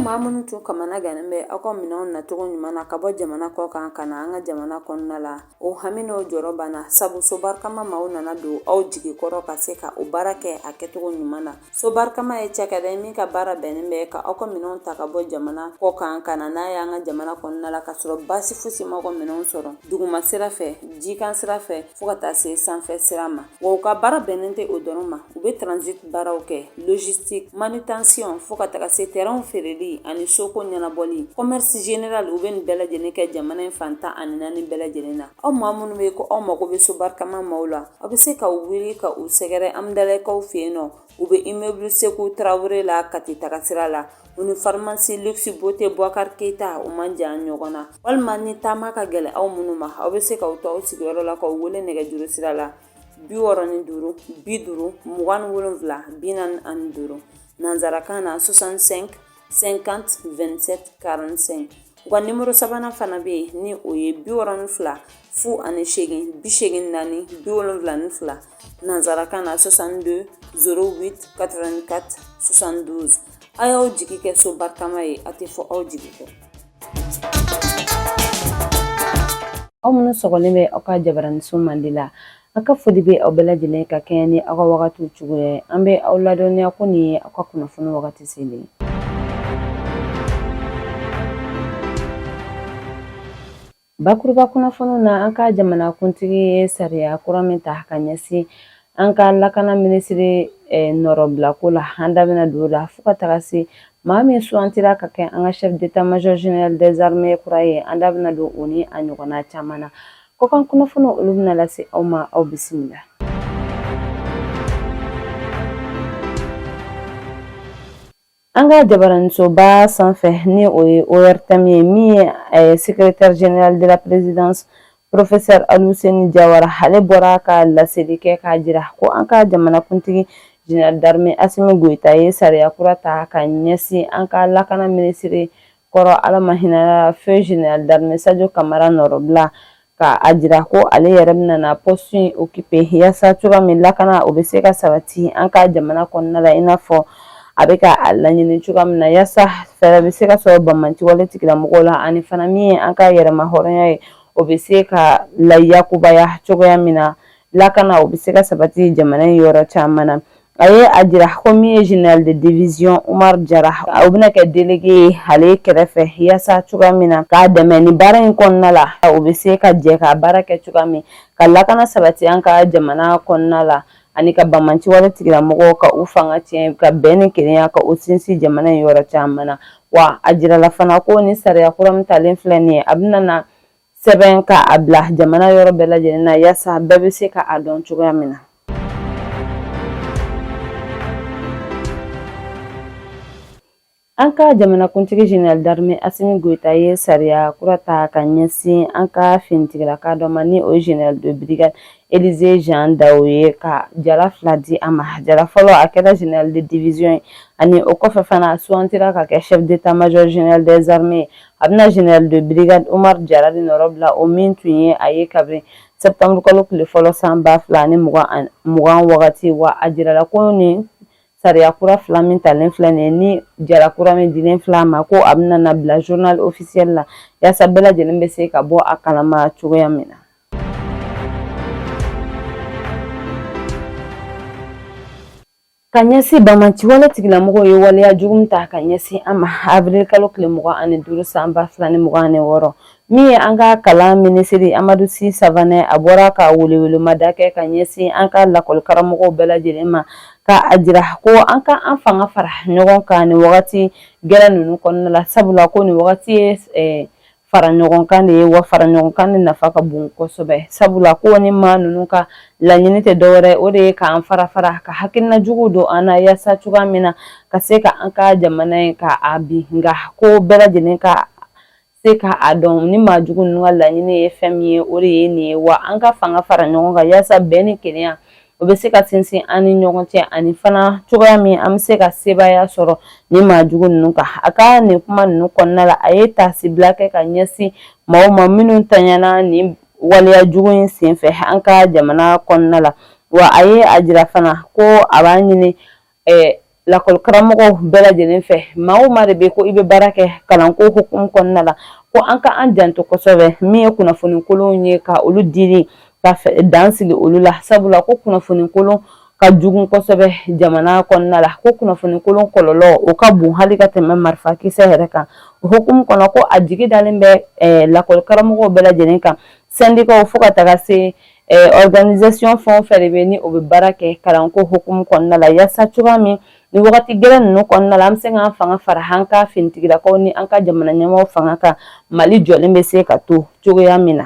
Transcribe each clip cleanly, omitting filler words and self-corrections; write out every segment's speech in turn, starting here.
maa minnu tun kamana gannen bɛ aw ka minɛnw nacogo ɲuman na ka bɔ jamana kɔ kan ka na an ka jamana kɔnɔna la, o hami n'o jɔrɔ banna, sabu Sobarikama maaw nana don aw jigi kɔrɔ ka se ka o baara kɛ a kɛcogo ɲuman na. Sobarikama ye cakɛda ye min ka baara bɛnnen bɛ ka aw ka minɛnw ta ka bɔ jamana kɔ kan ka na n'a ye an ka jamana kɔnɔna la, ka sɔrɔ baasi fosi m'aw ka minɛnw sɔrɔ duguma sira fɛ, jikan sira fɛ, fo ka taa se sanfɛ sira ma. Wa u ka baara bɛnnen tɛ o dɔrɔn ma, u bɛ transit baaraw kɛ, logistique, manutention, fo ka taga se terrainw feereli ani soko ɲɛnabɔli, commerce général. U bɛ nin bɛɛ lajɛlen kɛ jamana in fan 14 bɛɛ lajɛlen na. Aw maa minnu bɛ ko aw mago bɛ Sobarikama maaw la, aw bɛ se ka wuli ka u sɛgɛrɛ Amudalayi-kaw fɛ yen nɔ. U bɛ immeuble Seku Tarawele la Kati taga sira la. U ni pharmacie Luxe Beauté Boubacar Keita, u man jan ɲɔgɔn na. Walima ni taama ka gɛlɛn aw minnu ma, aw bɛ se k'aw to aw sigiyɔrɔ la k'aw wele nɛgɛjuru sira la 65 50 27 45, nansarakan na 65 50 27 45. U ka nimoro sabanan fana bɛ yen, ni o ye 62 08 84 72, nansarakan na 62 08 84 72. A y'aw jigi kɛ Sobarikama ye, a tɛ fɔ aw jigi kɔ. Aw minnu sɔgɔlen bɛ aw ka jabaraniso mandi la, a ka foli bɛ aw bɛɛ lajɛlen ka kɛɲɛ ni aw ka wagatiw cogoya ye. An bɛ aw ladɔnniya ko nin ye aw ka kunnafoni wagati selen. Bakuruba kunnafoniw na, an ka jamanakuntigi ye sariya kura min ta ka ɲɛsin an ka lakana minisiri nɔrɔbilako la, an da bɛna don o la, fo ka taga se maa min sugantira ka kɛ an ka chef d'état-major général des armées kura ye, an da bɛna don o ni a ɲɔgɔnna caman na. Kɔkan kunnafoniw, olu bɛna lase aw ma. Aw bisimila. An ka jabaranisoba sanfɛ, ni o ye ORTM ye, min ye secrétaire général de la présidence, professeur Aluseni Jawara, ale bɔra ka laseli kɛ k'a jira ko an ka jamanakuntigi général d'armée Asimi Goyita ye sariya kura ta ka ɲɛsin an ka lakana minisiri kɔrɔ, Ala ma hinɛ, feu général d'armée Sadio Kamara nɔrɔbila, ka a jira ko ale yɛrɛ bɛna na poste in occuper yaasa cogoya min lakana o bɛ se ka sabati an ka jamana kɔnɔna la, i n'a fɔ a bɛ ka a laɲini cogoya min na, yaasa fɛɛrɛ bɛ se ka sɔrɔ banbaanciwale tigilamɔgɔw la, ani fana min ye an ka yɛrɛma hɔrɔnya ye, o bɛ se ka layakubaya cogoya min na, lakana o bɛ se ka sabati jamana in yɔrɔ caman na. A ye a jira ko min ye général de division Umar Jara, o bɛna kɛ délégué ye ale kɛrɛfɛ, yaasa cogoya min na k'a dɛmɛ ni baara in kɔnɔna la, o bɛ se ka jɛ ka baara kɛ cogoya min ka lakana sabati an ka jamana kɔnɔna la, ani ka banbaanciwale tigilamɔgɔw ka u fanga tiɲɛ, ka bɛn ni kelenya ka o sinsin jamana in yɔrɔ caman na. Wa a jirala fana ko ni sariya kura min talen filɛ nin ye, a bɛna na sɛbɛn ka a bila jamana yɔrɔ bɛɛ lajɛlen na, yaasa bɛɛ bɛ se ka a dɔn cogoya min na. An ka jamanakuntigi général d'armée Asimi Goyita ye sariya kura ta ka ɲɛsin an ka finitigilaka dɔ ma, ni o ye général de brigade Élisée Jean Dao ye, ka jala fila di a ma. Jala fɔlɔ, a kɛra général de division ye, ani o kɔfɛ fana a sugantira ka kɛ chef d'état-major général des armées. A bɛna général de brigade Umar Jara de nɔrɔ bila, o min tun ye a ye kabini septembre kalo tile fɔlɔ san 2020 wagati. Wa a jirala ko ni sariya kura fila min talen filɛ nin ye, ni jala kura min dilen filɛ a ma, ko a bɛna na bila journal officiel la, yaasa bɛɛ lajɛlen bɛ se ka bɔ a kalama cogoya min na. Ka ɲɛsin banbaanciwale tigilamɔgɔw ye waleya jugu ta ka ɲɛsin an ma avril kalo tile 25 san 2026, min ye an ka kalan minisiri Amadu Si Savanɛ, a bɔra ka welewelemada kɛ ka ɲɛsin an ka lakɔlikaramɔgɔw bɛɛ lajɛlen ma, ka a jira ko an ka an fanga fara ɲɔgɔn kan nin wagati gɛlɛn ninnu kɔnɔna la, sabula ko nin wagati ye fara ɲɔgɔn kan de ye, wa fara ɲɔgɔn kan de nafa ka bon kosɛbɛ, sabula ko ni maa ninnu ka laɲini tɛ dɔwɛrɛ, o de ye k'an fara fara, ka hakilina jugu don an na, yaasa cogoya min na ka se ka an ka jamana in ka a bin. Nka ko bɛɛ lajɛlen ka se ka a dɔn ni maa jugu ninnu ka laɲini ye fɛn min ye, o de ye nin ye, wa an ka fanga fara ɲɔgɔn kan yaasa bɛn ni kelenya o bɛ se ka sinsin an ni ɲɔgɔn cɛ, ani fana cogoya min an bɛ se ka sebaaya sɔrɔ ni maa jugu ninnu kan. A ka nin kuma ninnu kɔnɔna la, a ye taasibila kɛ ka ɲɛsin maaw ma minnu tanyana nin waleya jugu in senfɛ an ka jamana kɔnɔna la. Wa a ye a jira fana ko a b'a ɲini lakɔlikaramɔgɔw bɛɛ lajɛlen fɛ, maa o maa de bɛ ko i bɛ baara kɛ kalanko hukumu kɔnɔna la, ko an ka an janto kosɛbɛ min ye kunnafoni kolonw ye, ka olu dili ka dan sigi olu la, sabula ko kunnafoni kolon ka jugu kosɛbɛ jamana kɔnɔna la, ko kunnafoni kolon kɔlɔlɔ o ka bon hali ka tɛmɛ marifakisɛ yɛrɛ kan. O hukumu kɔnɔ, ko a jigi dalen bɛ lakɔlikaramɔgɔw bɛɛ lajɛlen kan, sɛndikaw, fo ka taga se organisation fɛn o fɛn de bɛ ni o bɛ baara kɛ kalanko hukumu kɔnɔna la, yaasa cogoya min ni wagati gɛlɛn ninnu kɔnɔna la, an bɛ se k'an fanga fara an ka finitigilakaw ni an ka jamana ɲɛmaaw fanga kan, Mali jɔlen bɛ se ka to cogoya min na.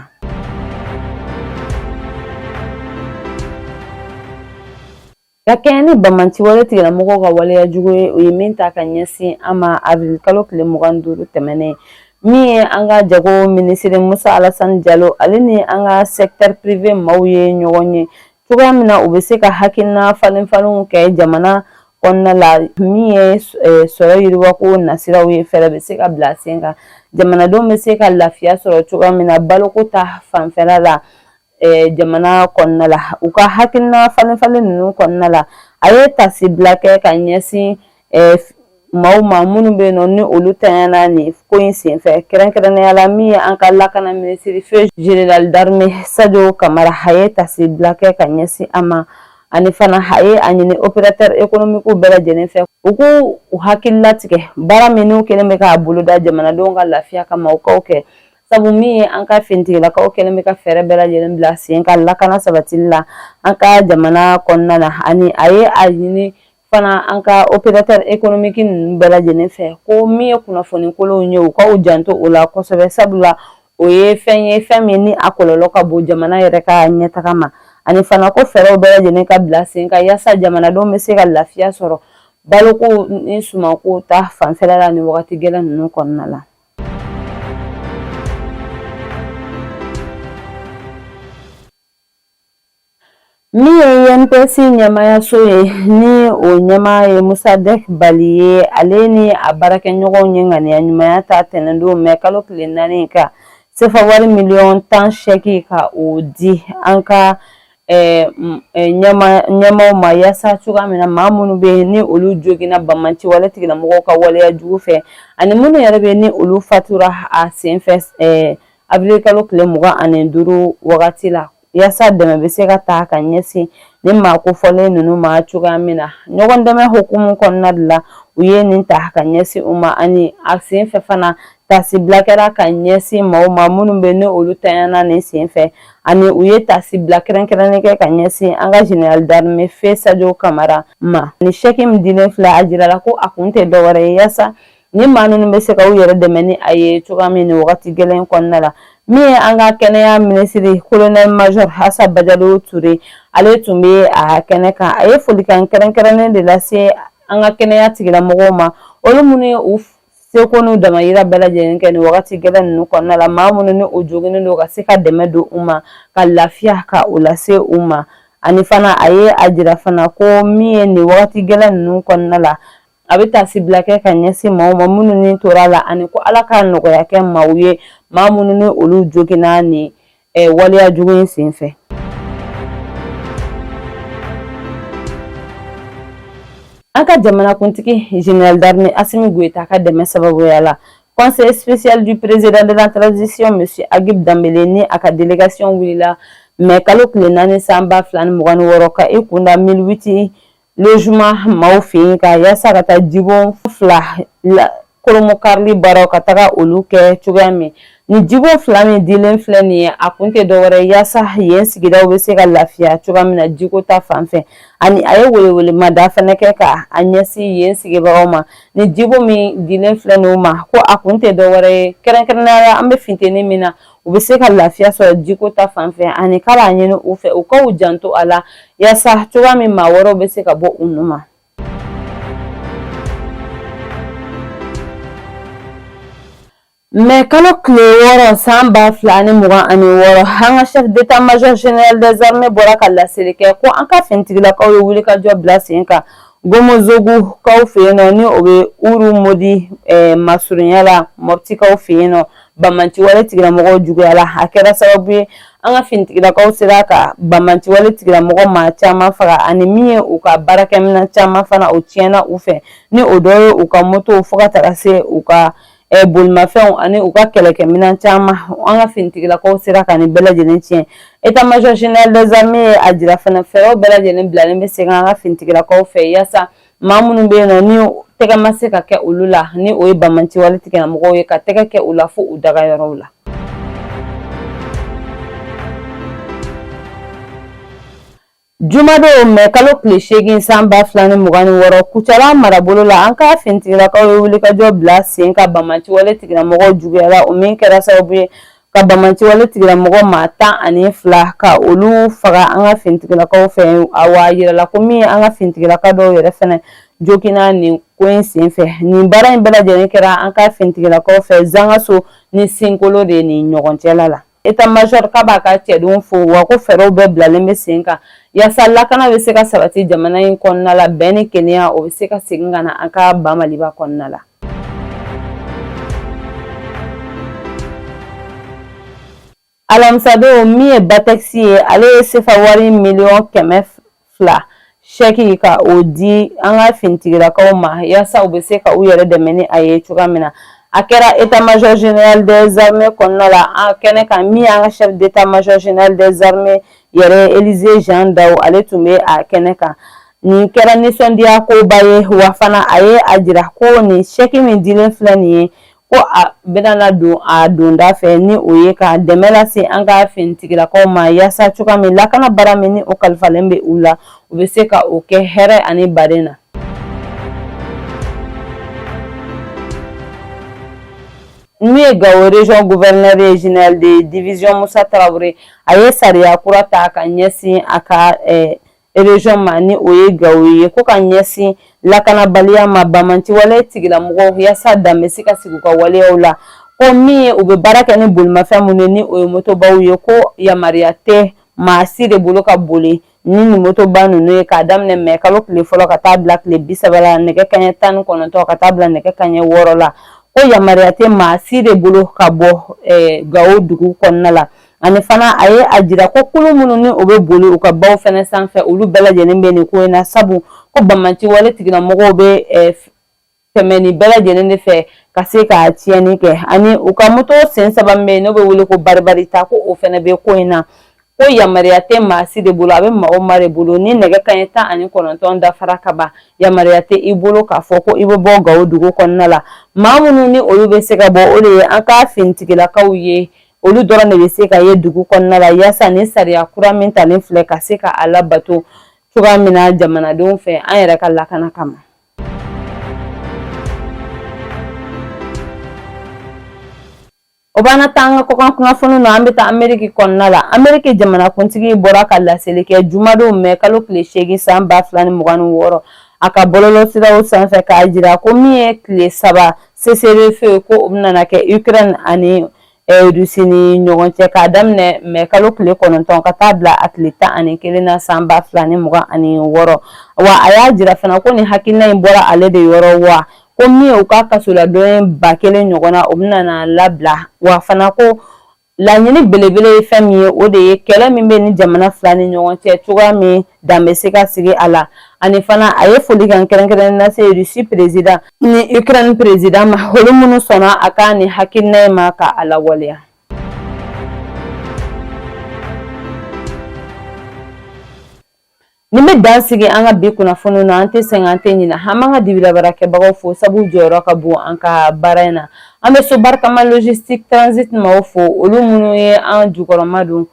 Ka kɛɲɛ ni banbaanciwale tigilamɔgɔw ka waleya jugu ye, u ye min ta ka ɲɛsin an ma avril kalo tile 25 tɛmɛnen, min ye an ka jago minisiri Musa Alasani Jalo, ale ni an ka secteur privé maaw ye ɲɔgɔn ye cogoya min na u bɛ se ka hakilina falen falenw kɛ jamana kɔnɔna la, min ye sɔrɔ yiriwako nasiraw ye, fɛɛrɛ bɛ se ka bila sen kan, jamanadenw bɛ se ka lafiya sɔrɔ cogoya min na baloko ta fanfɛla la jamana kɔnɔna la. U ka hakilina falen falen ninnu kɔnɔna la, a ye taasibila kɛ ka ɲɛsin maaw ma minnu bɛ yen nɔ ni olu tanyana nin ko in senfɛ, kɛrɛnkɛrɛnnenya la min ye an ka lakana minisiri feu général d'armée Sadio Kamara, a ye taasibila kɛ ka ɲɛsin a ma. Ani fana a ye a ɲini opérateur économique bɛɛ lajɛlen fɛ, u k'u hakili latigɛ baara minnu kɛlen bɛ k'a boloda jamanadenw ka lafiya kama, u k'o kɛ, sabu min ye an ka finitigilakaw kɛlen bɛ ka fɛɛrɛ bɛɛ lajɛlen bila sen kan lakana sabatili la an ka jamana kɔnɔna na. Ani a ye a ɲini fana an ka opérateur économique ninnu bɛɛ lajɛlen fɛ, ko min ye kunnafoni kolonw ye, u k'u janto o la kosɛbɛ, sabula o ye fɛn ye, fɛn min ni a kɔlɔlɔ ka bon jamana yɛrɛ ka ɲɛtaga ma. Ani fana ko fɛɛrɛw bɛɛ lajɛlen ka bila sen kan yaasa jamanadenw bɛ se ka lafiya sɔrɔ baloko ni sumanko ta fanfɛla la nin wagati gɛlɛn ninnu kɔnɔna la. Min ye INPS ɲɛmaayaso ye, ni o ɲɛmaa ye Musadɛk Bali ye, ale ni a baarakɛɲɔgɔnw ye ŋaniya ɲumanya ta tɛnɛndon mɛ kalo tile 4 ka sefa wari miliyɔn 10 sɛki ka o di an ka ɲɛmaaw ma, yaasa cogoya min na maa minnu bɛ yen ni olu joginna banbaanci wale tigilamɔgɔw ka waleya jugu fɛ, ani minnu yɛrɛ bɛ ni olu fatura a senfɛ avril kalo tile 25 wagati la, yaasa dɛmɛ bɛ se ka ta ka ɲɛsin ni maa kofɔlen ninnu ma cogoya min na. Ɲɔgɔn dɛmɛ hukumu kɔnɔna de la u ye nin ta ka ɲɛsin u ma. Ani a senfɛ fana, taasibila kɛra ka ɲɛsin maaw ma minnu bɛ ni olu tanyana nin senfɛ, ani u ye taasibila kɛrɛnkɛrɛnnen kɛ ka ɲɛsin an ka général d'armée feu Sadio Kamara ma. Ni sɛki min dilen filɛ, a jirala ko a kun tɛ dɔwɛrɛ ye yaasa ni maa ninnu bɛ se ka u yɛrɛ dɛmɛ ni a ye cogoya min nin wagati gɛlɛn kɔnɔna la. Min ye an ka kɛnɛya minisiri colonel major Asa Bajalo Ture, ale tun bɛ a kɛnɛ kan. A ye folikan kɛrɛnkɛrɛnnen de lase an ka kɛnɛya tigilamɔgɔw ma, olu minnu ye u seko n'u damayira bɛɛ lajɛlen kɛ nin wagati gɛlɛn ninnu kɔnɔna la, maa minnu ni u joginnen don, ka se ka dɛmɛ don u ma, ka lafiya ka o lase u ma. Ani fana a ye a jira fana ko min ye nin wagati gɛlɛn ninnu kɔnɔna la, a bɛ taasibila kɛ ka ɲɛsin maaw ma minnu ni tora la, ani ko Ala ka nɔgɔya kɛ maaw ye, maa minnu ni olu joginna nin waleya jugu in senfɛ. An ka jamanakuntigi général d'armée Assimi Goïta ka dɛmɛ sababuya la, conseiller spécial du président de la transition monsieur Agib Dambélé ni a ka délégation wulila mɛ kalo tile 4 san 2026 ka i kunda 1008 logement maaw fɛ yen, ka yaasa ka taa jibon fila kolomokarili baaraw ka taga olu kɛ cogoya min. Ni jibon fila min dilen filɛ nin ye, a kun tɛ dɔwɛrɛ yaasa yen sigidaw bɛ se ka lafiya cogoya min na jiko ta fan fɛ. Ani a ye welewelemada fana kɛ ka a ɲɛsin yen sigibagaw ma, ni jibon min dilen filɛ nin ma, ko a kun tɛ dɔwɛrɛ ye, kɛrɛnkɛrɛnnenya la an bɛ funteni min na, u bɛ se ka lafiya sɔrɔ jiko ta fan fɛ. Ani k'a b'a ɲini u fɛ, u k'u janto a la yaasa cogoya min maa wɛrɛw bɛ se ka bɔ u nu ma. Mɛ kalo tile 6 san 2026, an ka chef d'état-major général des armées bɔra ka laseli kɛ ko an ka finitigilakaw ye wulikajɔ bila sen kan Gomozogukaw fɛ yen nɔ, ni o bɛ Urumodi masurunya la, Mɔptikaw fɛ yen nɔ. Banbaanci wale tigilamɔgɔw juguyala, a kɛra sababu ye An ka finitigilakaw sera ka banbaanciwale tigilamɔgɔ maa caman faga ani min ye u ka baarakɛminɛn caman fana o tiɲɛna u fɛ, ni o dɔ ye u ka motow fo ka taga se u ka bolimafɛnw ani u ka kɛlɛkɛminɛn caman. An ka finitigilakaw sera ka nin bɛɛ lajɛlen tiɲɛ. État-major général des armées ye a jira fana, fɛɛrɛw bɛɛ lajɛlen bilalen bɛ sen kan an ka finitigilakaw fɛ, yaasa maa minnu bɛ yen nɔ ni tɛgɛ ma se ka kɛ olu la, ni o ye banbaanciwale tigilamɔgɔw ye, ka tɛgɛ kɛ u la fo u dagayɔrɔw la. Jumadon mɛ kalo tile 8 san 2026, Kucala marabolo la, an ka finitigilakaw ye wulikajɔ bila sen kan banbaanciwale tigilamɔgɔw juguyara, o min kɛra sababu ye ka banbaanciwale tigilamɔgɔ maa 12 ka olu faga an ka finitigilakaw fɛ. Awa, a yirala ko min ye an ka finitigilaka dɔw yɛrɛ fɛnɛ joginna nin ko in senfɛ. Nin baara in bɛɛ lajɛlen kɛra an ka finitigilakaw fɛ Zangaso ni Sinkolo de ni ɲɔgɔn cɛla la. État-major k'a b'a ka cɛdenw fo, wa ko fɛɛrɛw bɛɛ bilalen bɛ sen kan yaasa lakana bɛ se ka sabati jamana in kɔnɔna la, bɛn ni kelenya o bɛ se ka segin ka na an ka ba Maliba kɔnɔna la. Alamisadon, min ye Batɛkisi ye, ale ye sefa wari 200 000 sɛki ka o di an ka finitigilakaw ma, yaasa u bɛ se ka u yɛrɛ dɛmɛ ni a ye cogoya min na. A kɛra état-major général des armées kɔnɔna la, a kɛnɛ kan, min y'an ka chef d'état-major général des armées yɛrɛ, Élisée Jean Dao, ale tun bɛ a kɛnɛ kan. Nin kɛra nisɔndiya koba ye, wa fana a ye a jira ko nin sɛki min dilen filɛ nin ye, ko a bɛna na don a donda fɛ, ni o ye ka dɛmɛ lase an ka finitigilakaw ma, yaasa cogoya min lakana baara min ni o kalifalen bɛ u la, u bɛ se ka o kɛ hɛrɛ ani baden na. Min ye Gawo région gouverneur ye, général de division Musa Tarawele, a ye sariya kura ta ka ɲɛsin a ka région ma, ni o ye Gawo ye, ko ka ɲɛsin lakanabaliya ma, banbaanciwale tigilamɔgɔw, yaasa dan bɛ se ka sigi u ka waleyaw la. Ko min ye u bɛ baara kɛ ni bolimafɛn minnu ye, ni o ye motobaw ye, ko yamaruya tɛ maa si de bolo ka boli ni nin motoba ninnu ye k'a daminɛ mɛ kalo tile fɔlɔ ka taa bila tile 30 la, nɛgɛ kaɲɛ 19 ka taa bila nɛgɛ kaɲɛ 6 la, ko yamaruya tɛ maa si de bolo ka bɔ Gawo dugu kɔnɔna la. Ani fana a ye a jira ko kulu minnu ni o bɛ boli u ka baw fɛnɛ sanfɛ, olu bɛɛ lajɛlen bɛ nin ko in na, sabu ko banbaanciwale tigilamɔgɔw bɛ tɛmɛ nin bɛɛ lajɛlen de fɛ ka se ka tiɲɛni kɛ. Ani u ka moto sen saba min bɛ yen n'o bɛ wele ko baribarita, ko o fɛnɛ bɛ ko in na, ko yamaruya tɛ maa si de bolo, a bɛ maa o maa de bolo, ni nɛgɛ kaɲɛ 19 dafara ka ban, yamaruya tɛ i bolo k'a fɔ ko i bɛ bɔ Gawo dugu kɔnɔna la. Maa minnu ni olu bɛ se ka bɔ, o de ye an ka finitigilakaw ye, olu dɔrɔn de bɛ se ka ye dugu kɔnɔna la, yaasa ni sariya kura min talen filɛ ka se ka a labato cogoya min na jamanadenw fɛ, an yɛrɛ ka lakana kama. O b'an na taa an ka kɔkan kunnafoniw na. An bɛ taa Ameriki kɔnɔna la. Ameriki jamanakuntigi bɔra ka laseli kɛ jumadon mɛ kalo tile 8 san 2026 a ka bɔlɔlɔsiraw sanfɛ, k'a jira ko min ye tile 3 cessez-le-feu, ko o bɛna kɛ Ukraine ani Rusi ni ɲɔgɔn cɛ k'a daminɛ mɛ kalo tile 9 ka taa bila a tile 11 na san 2026. Wa a y'a jira fana ko nin hakilina in bɔra ale de yɔrɔ, wa ko min ye u ka kasoladon 1000 ɲɔgɔn na, o bɛna na labila. Wa fana ko laɲini belebele ye fɛn min ye, o de ye kɛlɛ min bɛ ni jamana fila ni ɲɔgɔn cɛ, cogoya min dan bɛ se ka sigi a la. Ani fana a ye folikan kɛrɛnkɛrɛnnen lase Russie président ni Ukraine président ma, olu minnu sɔnna a ka nin hakilina in ma ka a lawaleya. Nin bɛ dan sigi an ka bi kunnafoniw na. An tɛ sɛgɛn, an tɛ ɲinɛ. An b'an ka dibilabaarakɛbagaw fo, sabu jɔyɔrɔ ka bon an ka baara in na. An bɛ so barikama logistique transit maaw fo, olu minnu ye an jukɔrɔma don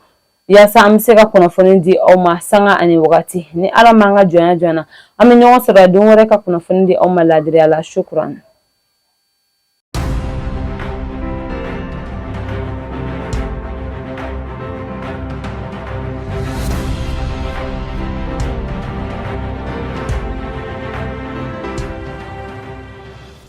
yaasa an bɛ se ka kunnafoni di aw ma sanga ani wagati. Ni Ala m'an ka jɔnya jɔ an na, an bɛ ɲɔgɔn sɔrɔ don wɛrɛ ka kunnafoni di aw ma laadiriya la. Shukran.